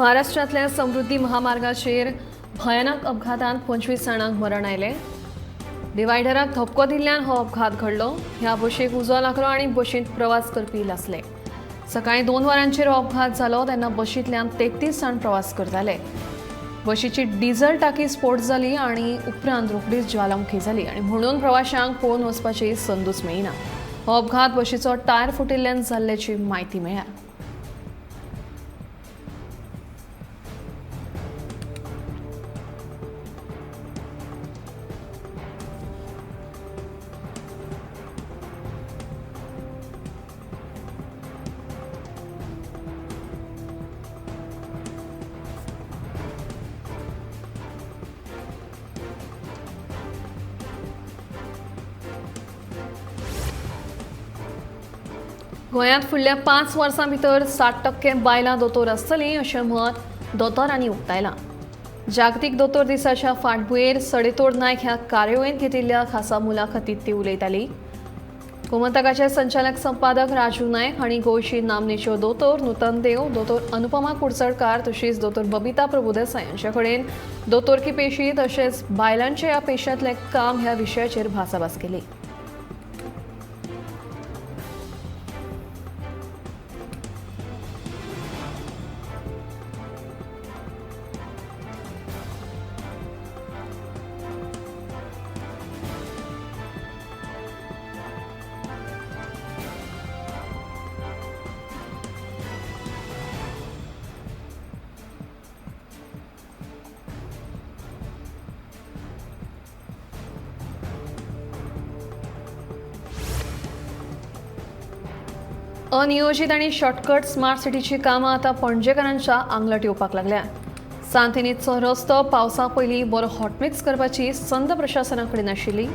महाराष्ट्रांतल्या समृद्धी महामार्गाचेर भयानक अपघातांत 25 जाणांक मरण आयलें. डिवायडराक धपको दिल्ल्यान हो अपघात घडलो. ह्या बशीक उजो लागलो आनी बशींत प्रवास करपी लासले. सकाळीं 2 वरांचेर हो अपघात जालो तेन्ना बशींतल्यान 33 जाण प्रवास करताले. बशीची डिझल टाकी स्फोट जाली आनी उपरांत रोखडीच ज्वालामुखी जाली आनी म्हणून प्रवाशांक पळून वचपाची संदूच मेळना. हो अपघात बशीचो टायर फुटिल्ल्यान जाल्ल्याची म्हायती मेळ्ळ्या. गोंयांत फुडल्या 5 वर्सां भितर 60% बायलां दोतोर आसतलीं अशें मत दोतोरांनी उक्तायलां. जागतीक दोतोर दिसाच्या फाटभुंयेर सडेतोड नायक ह्या कार्यावळींत घेतिल्ल्या खासा मुलाखतींत ती उलयताली. गोमंतकाचे संचालक संपादक राजू नायक हांणी गोंयची नामनेच्यो दोतोर नूतन देव, दोतोर अनुपमा कुडचडकार तशीच दोतोर बबिता प्रभुदेसाय हांचे कडेन दोतोरकी पेशी तशेंच बायलांच्या ह्या पेशांतलें काम ह्या विशयाचेर भासाभास केली. अनियोजित आणि शॉर्टकट स्मार्ट सिटीची कामां आतां पणजेकारांच्या आंगलट येवपाक लागल्या. सांतिनेजचो रस्तो पावसा पयलीं बरो हॉटमिक्स करपाची संद प्रशासना कडेन आशिल्ली.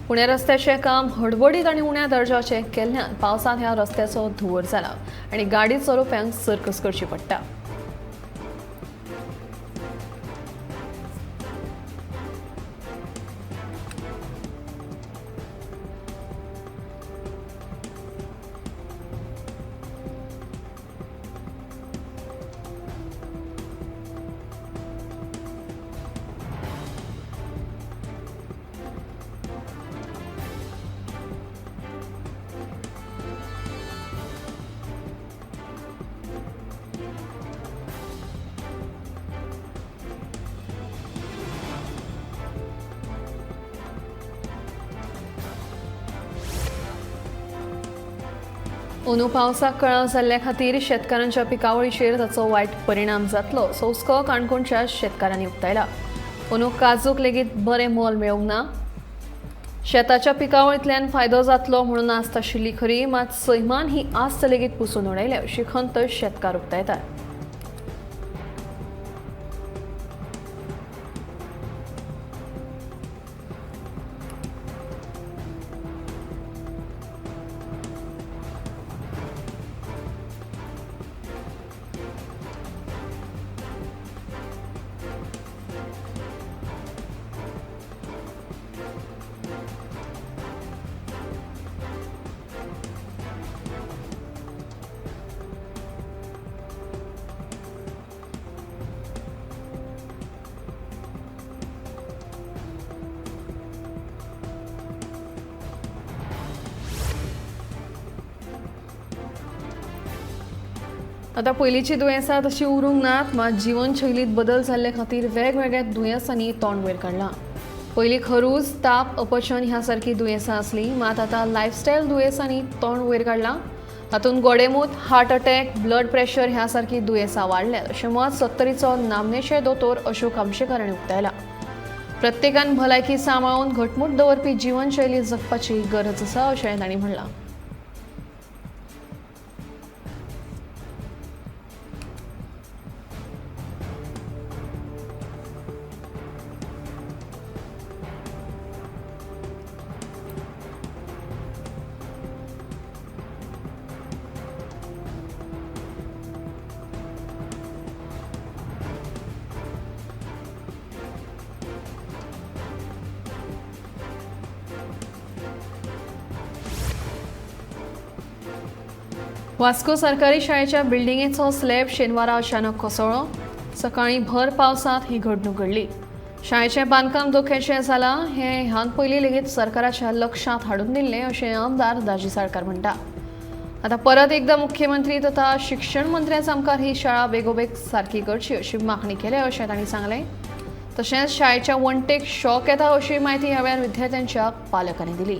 पूण ह्या रस्त्याचें काम हडबडीत आनी उण्या दर्जाचें केल्ल्यान पावसांत ह्या रस्त्याचो धुंवर जाला आनी गाडी चलोवप्यांक सर्कस करची पडटा. अंदू पावसाक कळाव जाल्ल्या खातीर शेतकारांच्या पिकावळीचेर ताचो वायट परिणाम जातलो असो हुस्को काणकोणच्या शेतकारांनी उक्तायला. अंदू काजूक लेगीत बरें मोल मेळूंक ना. शेताच्या पिकावळींतल्यान फायदो जातलो म्हणून आस्त आशिल्ली खरी, मात सैमान ही आस्त लेगीत पुसून उडयल्या अशी खंत शेतकार उक्तायतात. आतां पयलींची दुयेंसां तशी उरूंक नात, मात जिवनशैलींत बदल जाल्ले खातीर वेगवेगळ्या दुयेंसांनी तोंड वयर काडलां. पयलीं खरूज, ताप, अपचन ह्या सारकीं दुयेंसां आसलीं, मात आतां लायफस्टायल दुयेंसांनी तोंड वयर काडलां. तातूंत गोडेमूत, हार्ट अटॅक, ब्लड प्रेशर ह्या सारकीं दुयेंसां वाडल्यात अशें मत सत्तरीचो नामनेचे दोतोर अशोक आमशेकर हांणी उक्तायलां. प्रत्येकान भलायकी सांबाळून घटमूट दवरपी जिवनशैली जगपाची गरज आसा अशें तांणी म्हणलां. वास्को सरकारी शाळेच्या बिल्डिंगेचो स्लॅब शेनवारा अचानक कोसळ्ळो. सकाळीं भर पावसांत ही घडणूक घडली. शाळेचें बांदकाम धोक्याचें जालां हें ह्यान पयलीं लेगीत सरकाराच्या लक्षांत हाडून दिल्लें अशें आमदार दाजी साळकार म्हणटा. आतां परत एकदां मुख्यमंत्री तथा शिक्षण मंत्र्यां सामकार ही शाळा बेगोबेग सारकी करची अशी मागणी केल्या अशें तांणी सांगलें. तशेंच शाळेच्या वण्टेक शॉक येता अशी म्हायती ह्या वेळार विद्यार्थ्यांच्या पालकांनी दिली.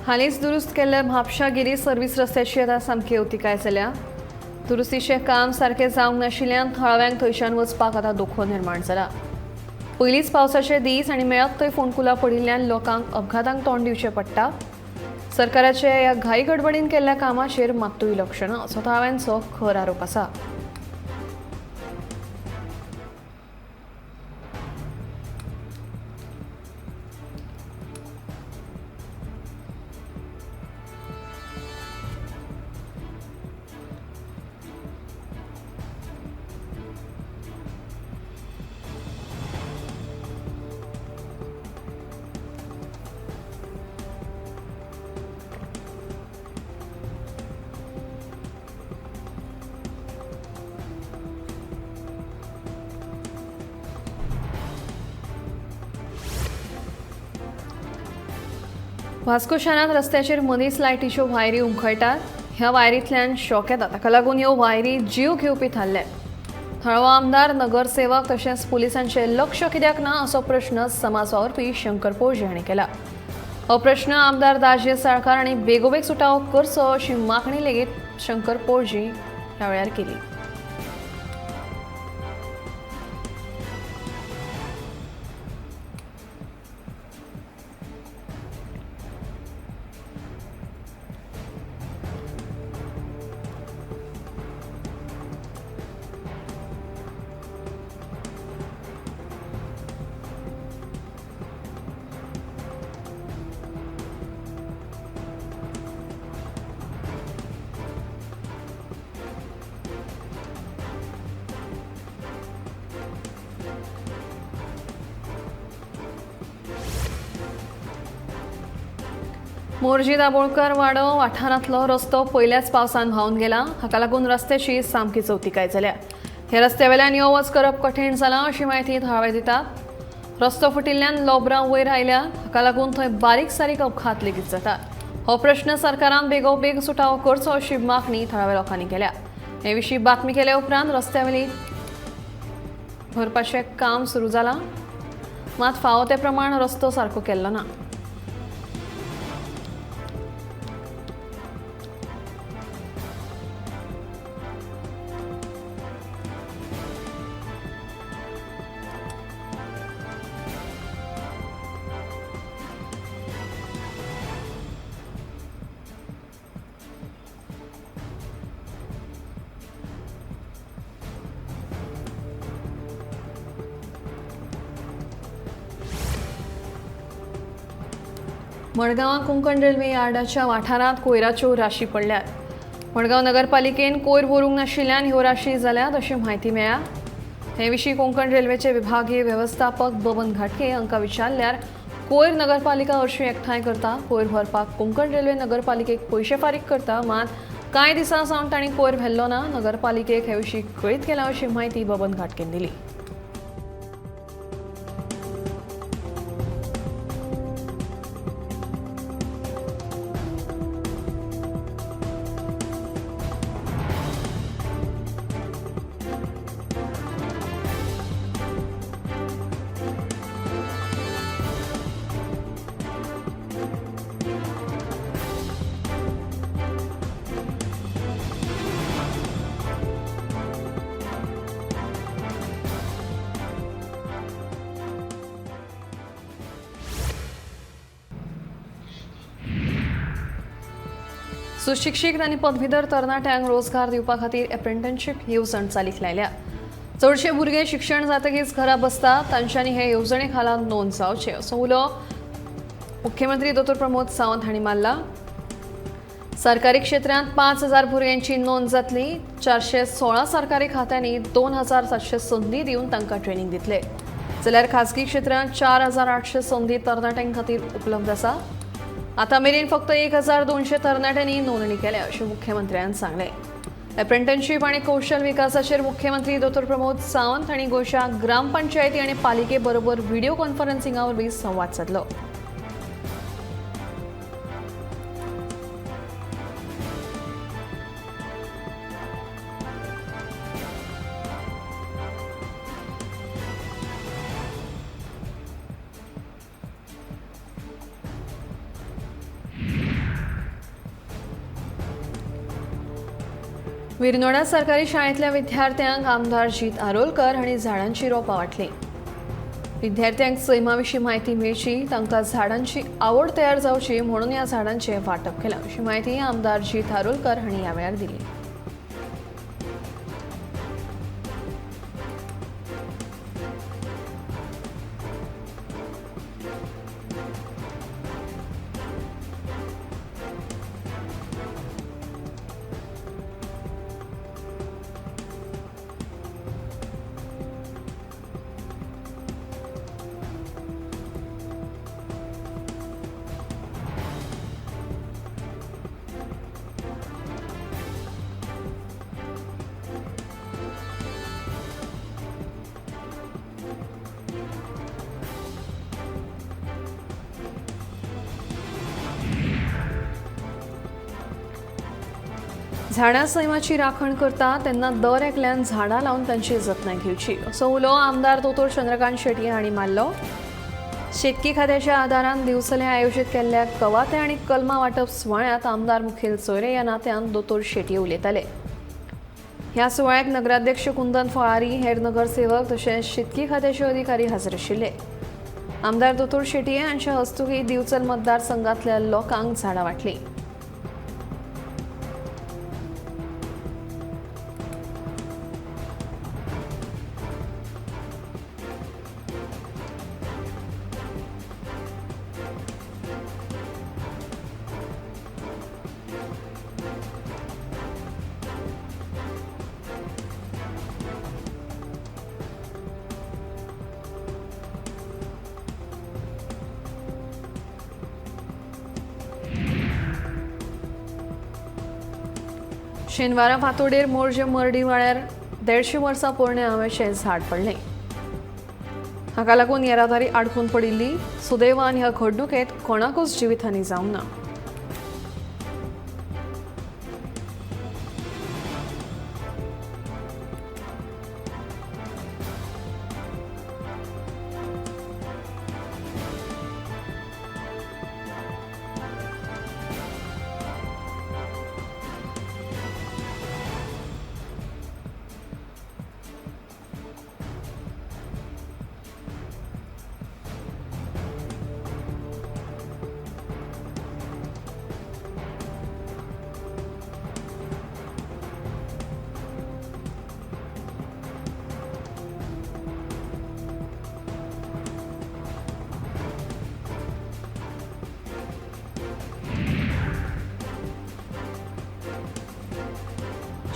हालींच दुरुस्त केल्ल्या म्हापशा गिरी सर्व्हिस रस्त्याची आतां सामकी अवतिकाय जाल्या. दुरुस्तीचें काम सारकें जावंक नाशिल्ल्यान थळाव्यांक थंयच्यान वचपाक आतां धोको निर्माण जाला. पयलींच पावसाचे दीस आनी मेळत थंय फोंडकुलां पडिल्ल्यान लोकांक अपघातांक तोंड दिवचें पडटा. सरकाराचे ह्या घाई गडबडीन केल्ल्या कामाचेर मात्तूय लक्ष ना असो थळाव्यांचो खर आरोप आसा. वास्को शारांत रस्त्याचेर मनीस लायटीच्यो वायरी उमखळटात. ह्या वायरींतल्यान शॉक येता. ताका लागून ह्यो वायरी जीव घेवपी थारल्यात. थळावो आमदार, नगरसेवक तशेंच पुलिसांचें लक्ष कित्याक ना असो प्रश्न समाज वावुरपी शंकर पोळजी हांणी केला. हो प्रश्न आमदार दाजी साळकार हांणी बेगोबेग सुटावो करचो अशी मागणी लेगीत शंकर पोळजी ह्या वेळार केली. मोरजी दाबोळकर वाडो वाठारांतलो रस्तो पयल्याच पावसान व्हांवन गेला. हाका लागून रस्त्याची सामकी चवतिकाय जाल्या. ह्या रस्त्या वेल्यान यो वच करप कठीण जालां अशी म्हायती थळावे दितात. रस्तो फुटिल्ल्यान लोबरां वयर आयल्या. हाका लागून थंय बारीक सारीक अपघात लेगीत जातात. हो प्रश्न सरकारान बेगोबेग सुटावो करचो अशी मागणी थळाव्या लोकांनी केल्या. हे विशीं बातमी केल्या उपरांत रस्त्यावेली भरपाचें काम सुरू जालां. मात फावो ते प्रमाण रस्तो सारको केल्लो ना. मडगांवां कोंकण रेल्वे यार्डाच्या वाठारांत कोयराच्यो राशी पडल्यात. मडगांव नगरपालिकेन कोयर व्हरूंक नाशिल्ल्यान ह्यो राशी जाल्यात अशी म्हायती मेळ्ळ्या. हे विशीं कोंकण रेल्वेचे विभागीय वेवस्थापक बबन घाटके हांकां विचारल्यार कोयर नगरपालिका हरशीं एकठांय करता. कोयर व्हरपाक कोंकण रेल्वे नगरपालिकेक पयशे फारीक करता. मात कांय दिसां सावन तांणी कोयर व्हेल्लो ना. नगरपालिकेक हे विशीं कळीत केलां अशी म्हायती बबन घाटकेन दिली. सुशिक्षीत आनी पदवीधर तरणाट्यांक रोजगार दिवपा खातीर एप्रेंटिसशीप येवजण चालीक लायल्या. चडशे भुरगे शिक्षण जातकीच घरा बसता, तांच्यांनी हे येवजणे खाला नोंद जावचे असो उलो मुख्यमंत्री दोतोर प्रमोद सावंत हांणी मारला. सरकारी क्षेत्रांत 5,000 भुरग्यांची नोंद जातली. 416 सरकारी खात्यांनी 2,700 संदी दिवन तांकां ट्रेनिंग दितले, जाल्यार खासगी क्षेत्रांत 4,800 संदी तरणाट्यां खातीर उपलब्ध आसा. आतां मेरेन फक्त 1,200 तरणाट्यांनी नोंदणी केल्या अशें मुख्यमंत्र्यान सांगलें. एप्रेंटिसशीप आनी कौशल विकासाचेर मुख्यमंत्री दोतोर प्रमोद सावंत हांणी गोंयच्या ग्रामपंचायती आनी पालिके बरोबर व्हिडिओ कॉन्फरन्सिंगा वरवीं संवाद सादलो. विरनोडा सरकारी शाळेंतल्या विद्यार्थ्यांक आमदार जीत आरोलकर हांणी झाडांची रोपां वांटली. विद्यार्थ्यांक सैमा विशीं म्हायती मेळची, तांकां झाडांची आवड तयार जावची म्हणून ह्या झाडांचें वांटप केलां अशी म्हायती आमदार जीत आरोलकर हांणी ह्या वेळार दिली. झाडां सैमाची राखण करता तेन्ना दर एकल्यान झाडां लावन तांची जतनाय घेवची असो उलो आमदार दोतोर चंद्रकांत शेट्ये हांणी मारलो. शेतकी खात्याच्या आदारान दिवचले आयोजीत केल्ल्या कवाथे आनी कलमा वांटप सुवाळ्यांत आमदार मुखेल सोयरे ह्या नात्यान दोतोर शेट्ये उलयताले. ह्या सुवाळ्याक नगराध्यक्ष कुंदन फळारी, हेर नगरसेवक तशेंच शेतकी खात्याचे अधिकारी हाजीर आशिल्ले. आमदार दोतोर शेट्ये हांच्या हस्तुकीं दिवचल मतदारसंघांतल्या लोकांक झाडां वांटलीं. शेनवारा फांतोडेर मोरजे मर्डी वाड्यार 150 वर्सां पोरणे आंब्याचें झाड पडलें. हाका लागून येरादारी आडकून पडिल्ली. सुदैवान ह्या घडणुकेंत कोणाकूच जिवीतहानी जावंक ना.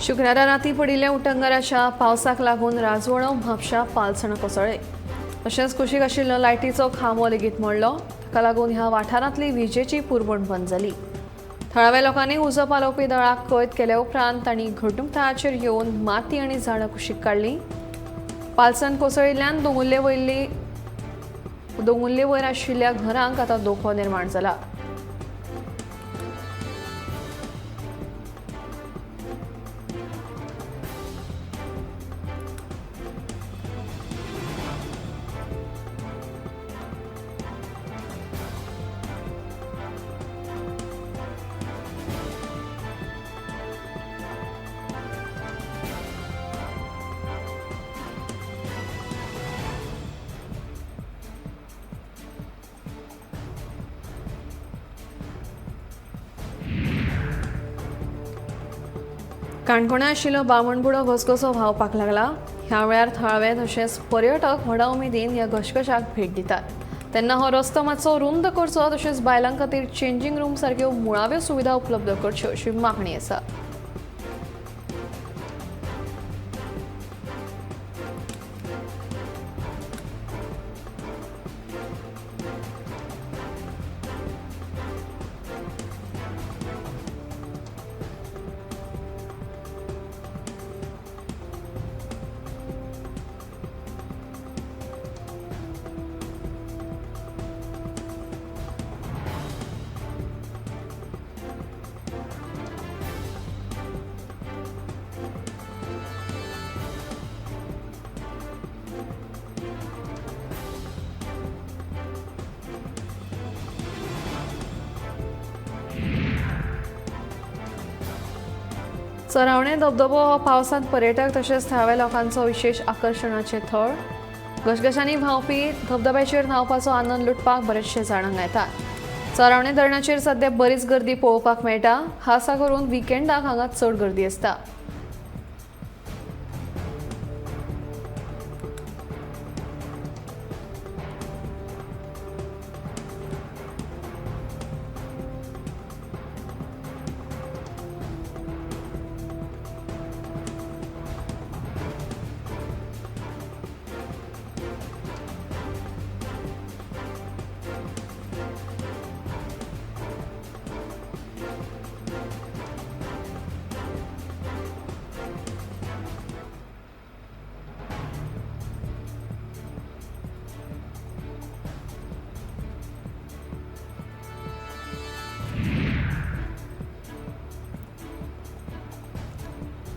शुक्रारा राती पडिल्ल्या उटंगाराच्या पावसाक लागून राजवणो म्हापशा पालसणां कोसळ्ळे. तशेंच कुशीक आशिल्लो लायटीचो खांबो लेगीत मोडलो. ताका लागून ह्या वाठारांतली विजेची पुरवण बंद जाली. थळाव्या लोकांनी उजो पालोवपी दळाक कळीत केल्या उपरांत तांणी घडणूक थळाचेर येवन माती आनी झाडां कुशीक काडली. पालसण कोसळिल्ल्यान दोंगुल्ले वयर आशिल्ल्या घरांक आतां धोको निर्माण जाला. काणकोणा आशिल्लो बामणबुडो घसघसो व्हांवपाक लागला. ह्या वेळार थळावे तशेंच पर्यटक व्हडा उमेदीन ह्या घसघशाक भेट दितात. तेन्ना हो रस्तो मातसो रुंद करचो तशेंच बायलां खातीर चेंजींग रूम सारक्यो मुळाव्यो सुविधा उपलब्ध करच्यो अशी मागणी आसा. चरावणे धबधबो हो पावसांत पर्यटक तशेंच थळाव्या लोकांचो विशेष आकर्शणाचें थळ. घसघशांनी व्हांवपी धबधब्याचेर न्हांवपाचो आनंद लुटपाक बरेचशे जाण येतात. चरावणे धरणाचेर सद्या बरीच गर्दी पळोवपाक मेळटा. खासा करून विकेंडाक हांगा चड गर्दी आसता.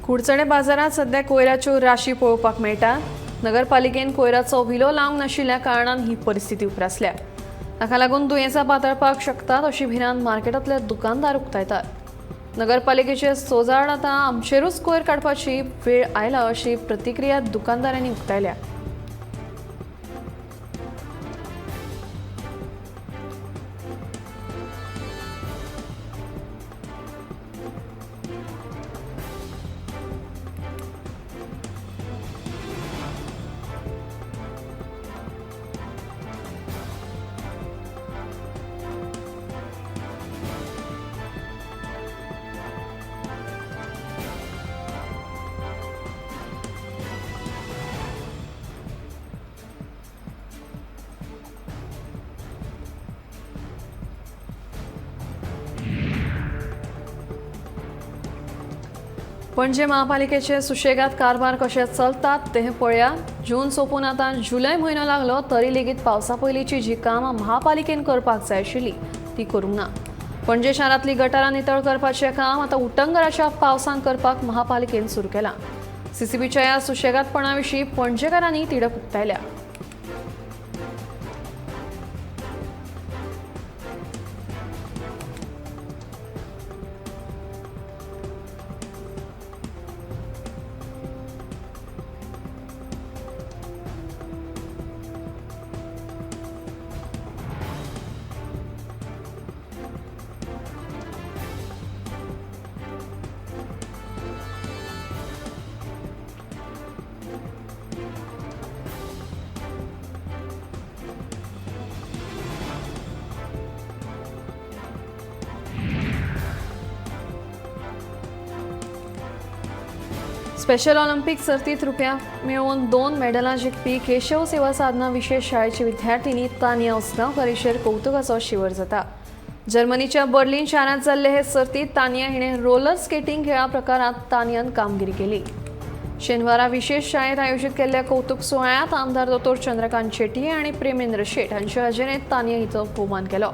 कुडचणे बाजारात सध्या कोयराच्यो राशी पळोवपाक मेळटा. नगरपालिकेन कोयराचो विलो लावंक नाशिल्ल्या कारणान ही परिस्थिती उप्रासल्या. ताका लागून दुयेंसां पातळपाक शकतात अशी भिरांत मार्केटांतले दुकानदार उक्तायतात. नगरपालिकेचे सोजाड आतां आमचेरूच कोयर काडपाची वेळ आयला अशी प्रतिक्रिया दुकानदारांनी उक्तायल्या. पणजे महापालिकेचे सुशेगाद कारभार कशे चलतात ते पळया. जून सोंपून आतां जुलय म्हयनो लागलो तरी लेगीत पावसा पयलींची जी कामां महापालिकेन करपाक जाय आशिल्ली ती करूंक ना. पणजे शारांतली गटारां नितळ करपाचें काम आतां उटंगराच्या पावसान करपाक महापालिकेन सुरू केलां. सीसीबीच्या ह्या सुशेगादपणा विशीं पणजेकारांनी तिडक उक्तायल्या. स्पेशल ऑलिम्पिक सर्तीत रुपया मेळोवन 2 मेडलां जिखपी केशव सेवा साधना विशेष शाळेची विद्यार्थिनी तानिया उसगांवकर हिचेर कौतुकाचो शिवर जाता. जर्मनीच्या बर्लिन शारांत जाल्ले हे सर्तीत तानिया हिणें रोलर स्केटिंग खेळा प्रकारांत तानियान कामगिरी केली. शेनवारा विशेष शाळेत आयोजित केल्ल्या कौतुक सुवाळ्यांत आमदार दोतोर चंद्रकांत शेट्टी आनी प्रेमेंद्र शेट हांच्या हजेरेंत तानिया हिचो भोवमान केलो.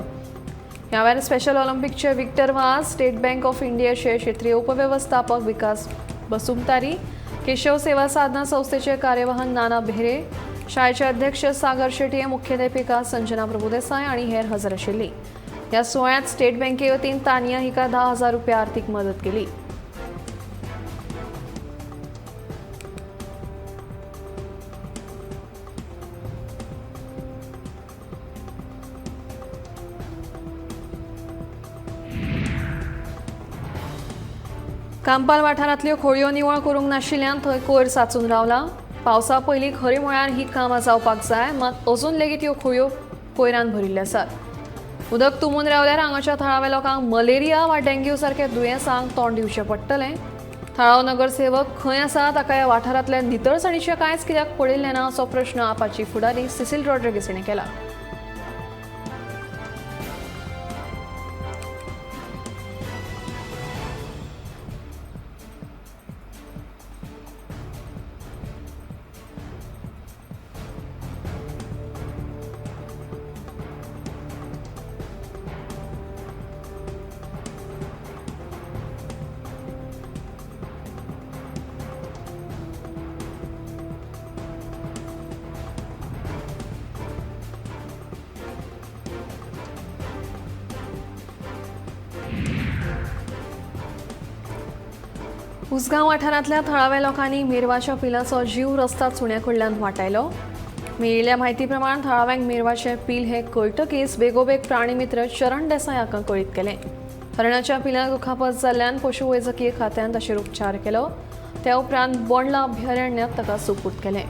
ह्या वेळार special ऑलिम्पिकचे Victor Vaz, State Bank of इंडियाचे क्षेत्रीय उपवेवस्थापक विकास बसुमतारी, केशव सेवा साधना संस्थेचे कार्यवाहक नाना बेहरे, शाळेचे अध्यक्ष सागर शेट्टी, मुख्याध्यापिका संजना प्रभुदेसाय आणि हेर हजर आशिल्ली. ह्या सुवाळ्यांत स्टेट बँके वतीन तानिया हिका 10,000 रुपया आर्थिक मदत केली. कांपाल वाठारांतल्यो खोळयो निवळ करूंक नाशिल्ल्यान थंय कोयर साचून रावला. पावसा पयलीं खरें म्हळ्यार ही कामां जावपाक जाय, मात अजून लेगीत ह्यो खोळयो कोयरान भरिल्ल्यो आसात. उदक तुंबून रावल्यार हांगाच्या थळाव्या लोकांक मलेरिया वा डेंग्यू सारक्या दुयेंसांक तोंड दिवचें पडटलें. थळावो नगरसेवक खंय आसा ताका ह्या वाठारांतल्या नितळसाणीचें कांयच कित्याक पडिल्लें ना असो प्रश्न आपाची फुडारी सिसिल रॉड्रिगीस हांणी केला. उसगांव वाठारांतल्या थळाव्या लोकांनी मेरवाच्या पिलाचो जीव रस्ता सुण्या कडल्यान वाटायलो. मेळिल्ल्या म्हायती प्रमाण थळाव्यांक मेरवाचें पील हें कळटकीच बेगोबेग प्राणीमित्र चरण देसाय हांकां कळीत केलें. हरणाच्या पिलाक दुखापत जाल्ल्यान पशुवैजकीय खात्यान ताचेर उपचार केलो. त्या उपरांत बोंडला अभयारण्यात ताका सुपूर्द केलें.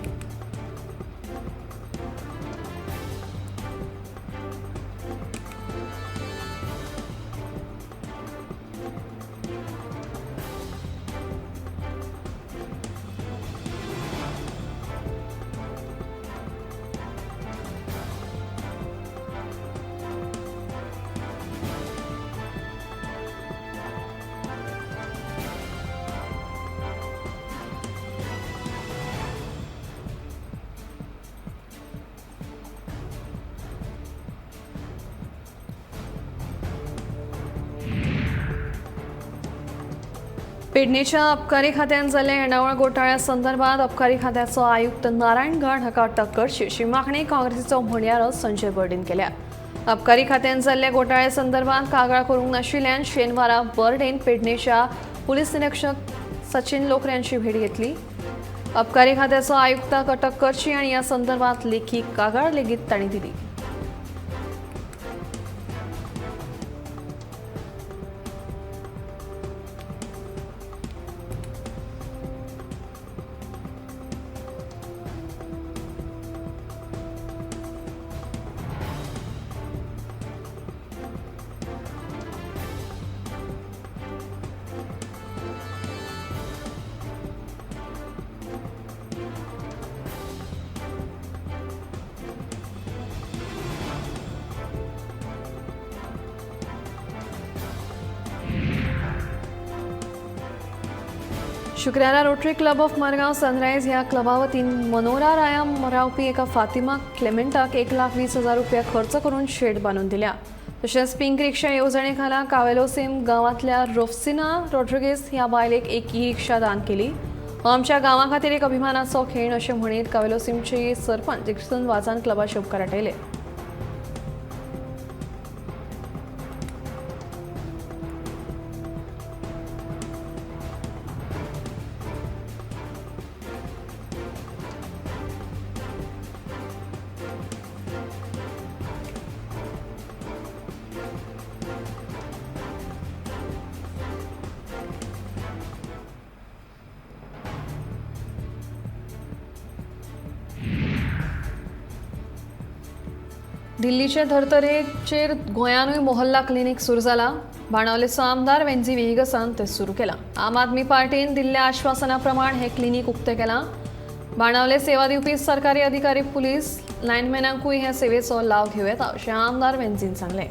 पेडणेच्या अबकारी खात्यान जाल्ल्या येणावळ घोटाळ्या संदर्भात अबकारी खात्याचो आयुक्त नारायण गाड हाका अटक करची अशी मागणी काँग्रेसीचो म्हणयारो संजय बर्डीन केल्या. अबकारी खात्यान जाल्ल्या घोटाळ्या संदर्भात कागाळ करूंक नाशिल्ल्यान शेनवारा बर्डेन पेडणेच्या पुलीस निरीक्षक सचिन लोकरे यांची भेट घेतली. अबकारी खात्याचो आयुक्ताक अटक करची आनी ह्या संदर्भात लेखी कागाळ लेगीत तांणी दिली. शुक्रारा Rotary Club of Margao Sunrise ह्या क्लबा वतीन मनोरा रायाम रावपी एका फातिमा क्लेमेंटाक 1,20,000 रुपया खर्च करून शेड बांदून दिल्या. तशेंच पिंक रिक्षा येवजणे खाला कावेलोसीम गांवांतल्या रोफसिना रॉड्रिगेज ह्या बायलेक एक ई रिक्षा दान केली. आमच्या गांवा खातीर एक अभिमानाचो खेळ अशें म्हणीत कावेलोसीमचे सरपंच डिक्सन वाजान क्लबाचे उपकार आटयले. दिल्लीचे धर्तरेचेर गोंयानूय मोहल्ला क्लिनीक सुरू जाला. बाणावलेचो आमदार वेंझी व्हिएगसान ते सुरू केला. आम आदमी पार्टीन दिल्ल्या आश्वासना प्रमाण हे क्लिनीक उक्तें केलां. बाणावले सेवा दिवपी सरकारी अधिकारी पुलीस लायनमॅनांकूय हे सेवेचो लाव घेवं येता अशें आमदार वेंझीन सांगलें.